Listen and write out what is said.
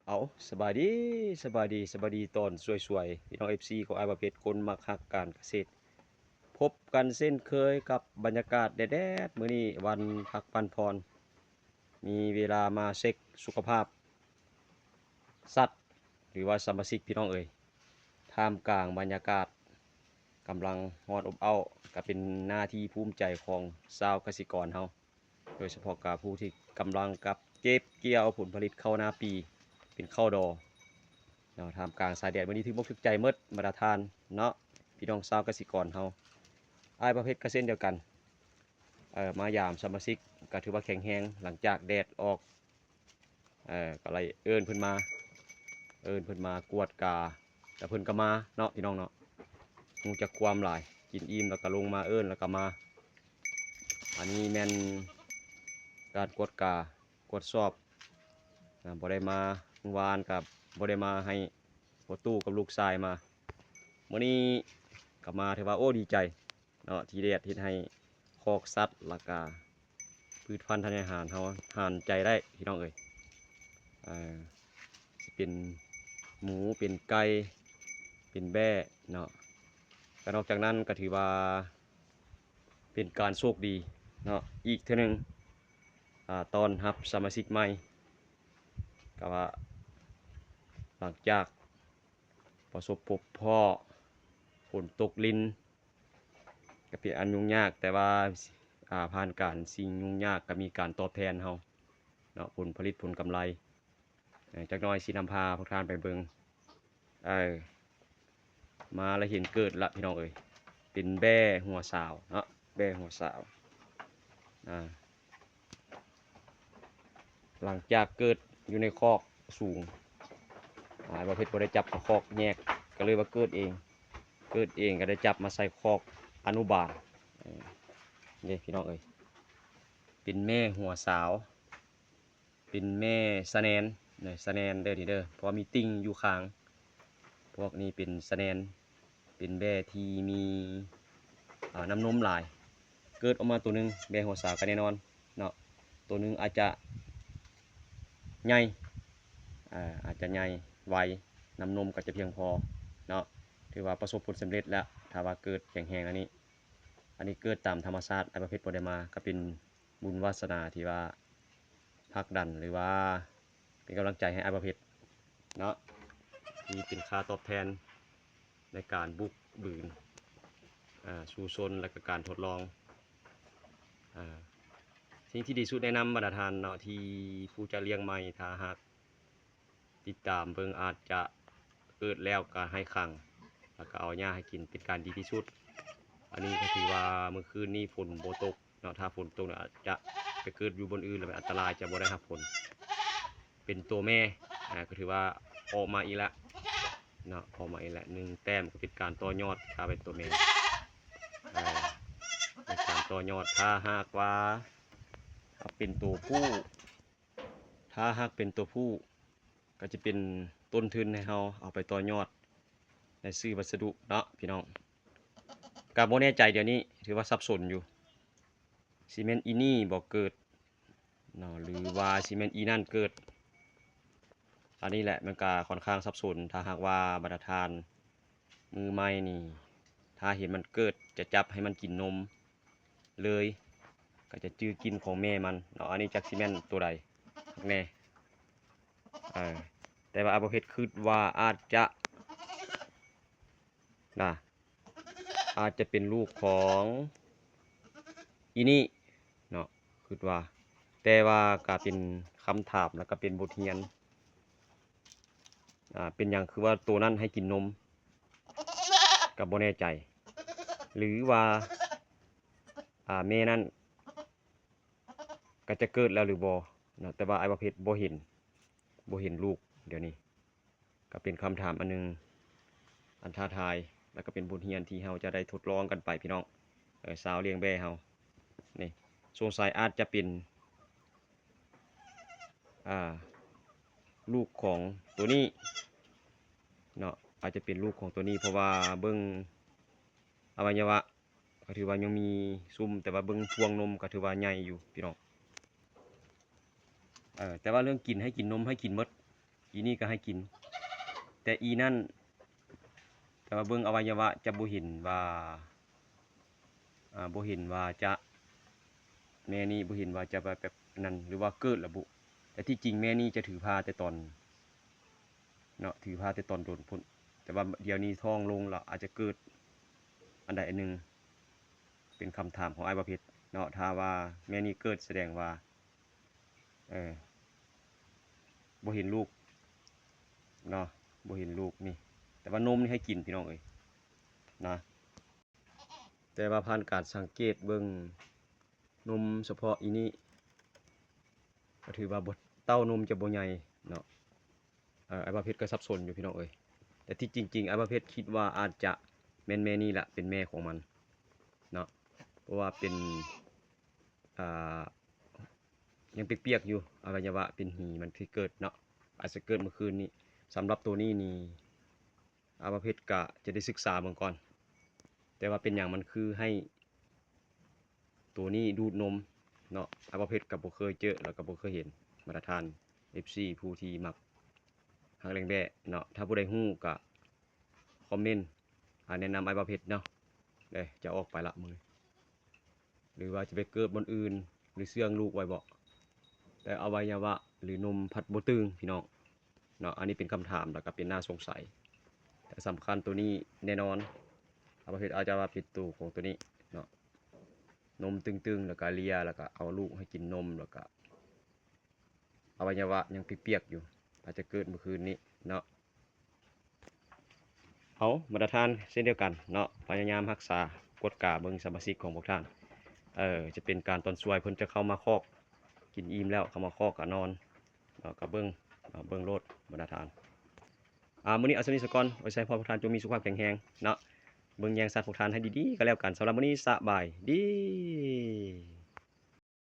ເອົາ ສະບາຍດີ ສະບາຍດີ ສະບາຍດີຕອນສວຍໆ ພີ່ນ້ອງເອັຟຊີຂອງອ້າຍບ່າວເພັດ ຄົນມັກຮັກການກະເສດ. ພົບກັນເຊັ່ນເຄີຍກັບບັນຍາກາດແດດໆ ມື້ນີ້ວັນພັກພັກຜ່ອນ ມີເວລາມາເຊັກສຸຂະພາບສັດ ຫຼືວ່າສະມາຊິກ ພີ່ນ້ອງເອີຍ. ທ່າມກາງບັນຍາກາດກຳລັງຮ້ອນອົບເອົ້າ ກໍເປັນໜ້າທີ່ພູມໃຈຂອງຊາວກະສິກອນເຮົາ. ໂດຍສະເພາະກະຜູ້ທີ່ກຳລັງກັບເກັບກ່ຽວຜົນຜະລິດເຂົ້ານາປີເປັນເຂົ້າດໍເນາະ. ທ່າມກາງສາຍແດດມື້ນີ້ຖືກອົກຖືກໃຈໝົດບັນດາທ່ານເນາະ ພີ່ນ້ອງຊາວກະສິກອນເຮົາ. ອ້າຍບ່າວເພັດກໍເຊັ່ນດຽວກັນ ເອີ ມາຢາມສະມາຊິກ ກໍຖືວ່າແຂງແຮງ ຫຼັງຈາກແດດອອກ ເອີ ກໍເລີຍເອີ້ນເພິ່ນມາ ເອີ້ນເພິ່ນມາກວດກາ ແລ້ວເພິ່ນກໍມາເນາະ ພີ່ນ້ອງເນາະ. ຮູ້ຈັກຄວາມຫຼາຍ ກິນອີ່ມແລ້ວກໍລົງມາ ເອີ້ນແລ້ວກໍມາ. ອັນນີ້ແມ່ນການກວດກາ ກວດສອບນະ ບໍ່ໄດ້ມາມື້ວານ ກໍບໍ່ໄດ້ມາໃຫ້ພໍ່ຕູ້ກັບລູກຊາຍມາ. ມື້ນີ້ກໍມາ ຖືວ່າ ໂອ້ ດີໃຈເນາະ ທີ່ແດດເຮັດໃຫ້ຄອກສັດ ແລ້ວກໍ ພືດພັນທານອາຫານເຮົາ ຫານໃຈໄດ້ ພີ່ນ້ອງເອີຍ. ເອີ ຊິເປັນໝູ ເປັນໄກ່ ເປັນແບ້ເນາະ. ກໍນອກຈາກນັ້ນກໍຖືວ່າເປັນການໂຊກດີເນາະ ອີກເທື່ອໜຶ່ງ ອາ ຕ້ອນຮັບສະມາຊິກໃໝ່. ກໍວ່າຫຼັງຈາກປະສົບພົບພໍ້ຝົນຕົກລິນ ກໍເປັນອັນຫຍຸ້ງຍາກ ແຕ່ວ່າ ອາ ຜ່ານການສິ່ງຫຍຸ້ງຍາກກໍມີການຕອບແທນເຮົາເນາະ ຜົນຜະລິດຜົນກຳໄລ. ເອີ ຈັກໜ້ອຍຊິນຳພາພວກທ່ານໄປເບິ່ງ ເອີ ມາແລ້ວເຫັນເກີດລະ ພີ່ນ້ອງເອີຍ ເປັນແບ້ຫົວສາວເນາະ ແບ້ຫົວສາວ. ອາ ຫຼັງຈາກເກີດຢູ່ໃນຄອກສູງ ອາ ບ່າວເພັດບໍ່ໄດ້ຈັບເຂົ້າຄອກແຍກ ກໍເລີຍວ່າເກີດເອງ ເກີດເອງກໍໄດ້ຈັບມາໃສ່ຄອກອະນຸບານ. ເອີ ເດ້ ພີ່ນ້ອງເອີຍ ເປັນແມ່ຫົວສາວ ເປັນແມ່ສະແນນເດີ ສະແນນເດີນີ້ເດີ ເພາະວ່າມີຕິ່ງຢູ່ຄາງ. ພວກນີ້ເປັນສະແນນ ເປັນແບ້ທີ່ມີ ອາ ນ້ຳນົມຫຼາຍ. ເກີດອອກມາໂຕໜຶ່ງ ແບ້ຫົວສາວກໍແນ່ນອນເນາະ ໂຕໜຶ່ງອາດຈະໃຫຍ່ ອາ ອາດຈະໃຫຍ່ໄວ ນ້ຳນົມກໍຈະພຽງພໍເນາະ. ຖືວ່າປະສົບຜົນສຳເລັດແລ້ວ ຖ້າວ່າເກີດແຂງແຮງອັນນີ້. ອັນນີ້ເກີດຕາມທຳມະຊາດ ອ້າຍປະເພດບໍ່ໄດ້ມາ ກໍເປັນບຸນວາສະໜາທີ່ວ່າ ຜັກດັນ ຫຼືວ່າເປັນກຳລັງໃຈໃຫ້ອ້າຍປະເພດເນາະ ທີ່ເປັນຄ່າຕອບແທນໃນການບຸກບືນ ອາ ສູ້ຊົນ ແລະກະການທົດລອງ. ອາ ສິ່ງທີ່ດີສຸດແນະນຳບັນດາທ່ານເນາະ ທີ່ຜູ້ຈະລ້ຽງໃໝ່ ຖ້າຫາກ ຕິດຕາມເບິ່ງ ອາດຈະເກີດແລ້ວກະໃຫ້ຂັງ ແລ້ວກະເອົາຫຍ້າໃຫ້ກິນ ເປັນການດີທີ່ສຸດ. ອັນນີ້ກໍຖືວ່າມື້ຄືນນີ້ຝົນບໍ່ຕົກເນາະ ຖ້າຝົນຕົກອາດຈະໄປເກີດຢູ່ບ່ອນອື່ນ ແລ້ວມັນອັນຕະລາຍ ຈະບໍ່ໄດ້ຮັບຜົນ. ເປັນໂຕແມ່ ອາ ກໍຖືວ່າອອກມາອີກແລ້ວເນາະ ອອກມາອີກແລ້ວ ໜຶ່ງແຕ້ມ ກໍເປັນການຕໍ່ຍອດ ຖ້າເປັນໂຕແມ່ ອາ ເປັນການຕໍ່ຍອດ. ຖ້າຫາກວ່າເປັນໂຕຜູ້ ຖ້າຫາກເປັນຕົວຜູ້ ກໍຈະເປັນຕົ້ນທຶນໃຫ້ເຮົາເອົາໄປຕໍ່ຍອດໃນຊື້ວັດສະດຸເນາະພີ່ນ້ອງ. ກໍບໍ່ແນ່ໃຈ ດຽວນີ້ຖືວ່າສັບສົນຢູ່ ຊິແມ່ນອີນີ້ບໍ່ເກີດເນາະ ຫຼືວ່າຊິແມ່ນອີນັ້ນເກີດ. ອັນນີ້ແຫຼະ ມັນກໍຂ້ອນຂ້າງສັບສົນ ຖ້າຫາກວ່າບັນດາທ່ານ ມືໃໝ່ນີ້ ຖ້າເຫັນມັນເກີດ ຈະຈັບໃຫ້ມັນກິນນົມເລີຍ ກໍຈະຈື່ກິ່ນຂອງແມ່ມັນເນາະ. ອັນນີ້ຈັກຊິແມ່ນໂຕໃດຄັກແນ່ ເອີ ແຕ່ວ່າອາປະເພດຄິດວ່າອາດຈະ ນະ ອາດຈະເປັນລູກຂອງອີນີ້ເນາະ ຄິດວ່າ. ແຕ່ວ່າກໍເປັນຄຳຖາມ ແລ້ວກໍເປັນບົດຮຽນ ອາ ເປັນຫຍັງຄືວ່າໂຕນັ້ນໃຫ້ກິນນົມ ກໍບໍ່ແນ່ໃຈ ຫຼືວ່າ ອາ ແມ່ນັ້ນກໍຈະເກີດແລ້ວຫຼືບໍ່ເນາະ. ແຕ່ວ່າອ້າຍປະເພດບໍ່ເຫັນ ບໍ່ເຫັນລູກດຽວນີ້ ກໍເປັນຄຳຖາມອັນໜຶ່ງ ອັນທ້າທາຍ ແລ້ວກໍເປັນບົດຮຽນທີ່ເຮົາຈະໄດ້ທົດລອງກັນໄປພີ່ນ້ອງ. ເອີ ຊາວລ້ຽງແບ້ເຮົານີ້ ສົງໄສອາດຈະເປັນ ອ່າ ລູກຂອງໂຕນີ້ເນາະ ອາດຈະເປັນລູກຂອງໂຕນີ້ ເພາະວ່າເບິ່ງອະໄວຍະວະ ກໍຖືວ່າຍັງມີຊຸ່ມ ແຕ່ວ່າເບິ່ງພວງນົມກໍຖືວ່າໃຫຍ່ຢູ່ພີ່ນ້ອງ. ເອີ ແຕ່ວ່າເລື່ອງກິນ ໃຫ້ກິນນົມ ໃຫ້ກິນໝົດ ອີນີ້ກໍໃຫ້ກິນ ແຕ່ອີນັ້ນ ແຕ່ວ່າເບິ່ງອະໄວຍະວະຈະບໍ່ເຫັນວ່າ ອ່າ ບໍ່ເຫັນວ່າຈະ ແມ່ນີ້ບໍ່ເຫັນວ່າຈະແບບ ແບບນັ້ນ ຫຼືວ່າເກີດລະບຸ ແຕ່ທີ່ຈິງແມ່ນີ້ຈະຖືພາແຕ່ຕອນ ເນາະ ຖືພາແຕ່ຕອນດົນພຸ້ນ ແຕ່ວ່າດຽວນີ້ທ້ອງລົງລະ ອາດຈະເກີດອັນໃດອັນໜຶ່ງ ເປັນຄຳຖາມຂອງອ້າຍບ່າວເພັດເນາະ. ຖ້າວ່າແມ່ນີ້ເກີດ ສະແດງວ່າ ເອີ ບໍ່ເຫັນລູກເນາະ ບໍ່ເຫັນລູກນີ້ ແຕ່ວ່ານົມນີ້ໃຫ້ກິນພີ່ນ້ອງເອີຍນະ. ແຕ່ວ່າຜ່ານການສັງເກດເບິ່ງນົມສະເພາະອີນີ້ ກໍຖືວ່າບໍ່ ເຕົ້ານົມຈະບໍ່ໃຫຍ່ເນາະ. ເອີ ອ້າຍບ່າວເພັດກໍສັບສົນຢູ່ພີ່ນ້ອງເອີຍ ແຕ່ທີ່ຈິງໆ ອ້າຍບ່າວເພັດຄິດວ່າອາດຈະແມ່ນແມ່ນີ້ລະ ເປັນແມ່ຂອງມັນເນາະ ເພາະວ່າເປັນ ອ່າ ຍັງປຽກໆຢູ່ ອະໄວຍະວະເປັນຫີມັນທີ່ເກີດເນາະ ອາດຈະເກີດມື້ຄືນນີ້. ສຳລັບໂຕນີ້ນີ້ ອາ ບ່າວເພັດກະຈະໄດ້ສຶກສາເບິ່ງກ່ອນ ແຕ່ວ່າເປັນຫຍັງມັນຄືໃຫ້ໂຕນີ້ດູດນົມເນາະ ອາ ບ່າວເພັດກະບໍ່ເຄີຍເຈີ ແລ້ວກະບໍ່ເຄີຍເຫັນ. ບັນດາທ່ານເອັຟຊີຜູ້ທີ່ມັກຮັກແລ້ງແບ້ເນາະ ຖ້າຜູ້ໃດຮູ້ກະຄອມເມັນ ອາ ແນະນຳອ້າຍບ່າວເພັດເນາະ ເດ້ ຈະອອກໄປລະມື້ນີ້ ຫຼືວ່າຈະໄປເກີດບ່ອນອື່ນ ຫຼືເຊື່ອງລູກໄວ້ເບາະ ແຕ່ອະໄວຍະວະ ຫຼືນົມພັດບໍ່ຕຶງພີ່ນ້ອງເນາະ. ອັນນີ້ເປັນຄຳຖາມ ແລ້ວກະເປັນໜ້າສົງໄສ ແຕ່ສຳຄັນໂຕນີ້ແນ່ນອນ ອາ ບ່າວເພັດອາດຈະວ່າເປັນໂຕຂອງໂຕນີ້ເນາະ ນົມຕຶງໆ ແລ້ວກະເລຍ ແລ້ວກະເອົາລູກໃຫ້ກິນນົມ ແລ້ວກະ ອະໄວຍະວະຍັງປຽກໆຢູ່ ອາດຈະເກີດມື້ຄືນນີ້ເນາະ. ເອົາ ບັນດາທ່ານເຊັ່ນດຽວກັນເນາະ ພະຍາຍາມຮັກສາກວດກາເບິ່ງສະມາຊິກຂອງພວກທ່ານ ເອີ ຈະເປັນການຕອນຊ່ວຍ ເພິ່ນຈະເຂົ້າມາຄອກ ກິນອີ່ມແລ້ວເຂົ້າມາຄອກກະນອນເນາະ ກະເບິ່ງເນາະ ເບິ່ງໂລດບັນດາທ່ານ. ອາ ມື້ນີ້ເອົາສ່ຳນີ້ສາກ່ອນ ອວຍໄຊພອນພວກທ່ານຈົ່ງມີສຸຂະພາບແຂງແຮງເນາະ ເບິ່ງແຍງສັດພວກທ່ານໃຫ້ດີໆ ກໍແລ້ວກັນ. ສຳລັບມື້ນີ້ສະບາຍດີ.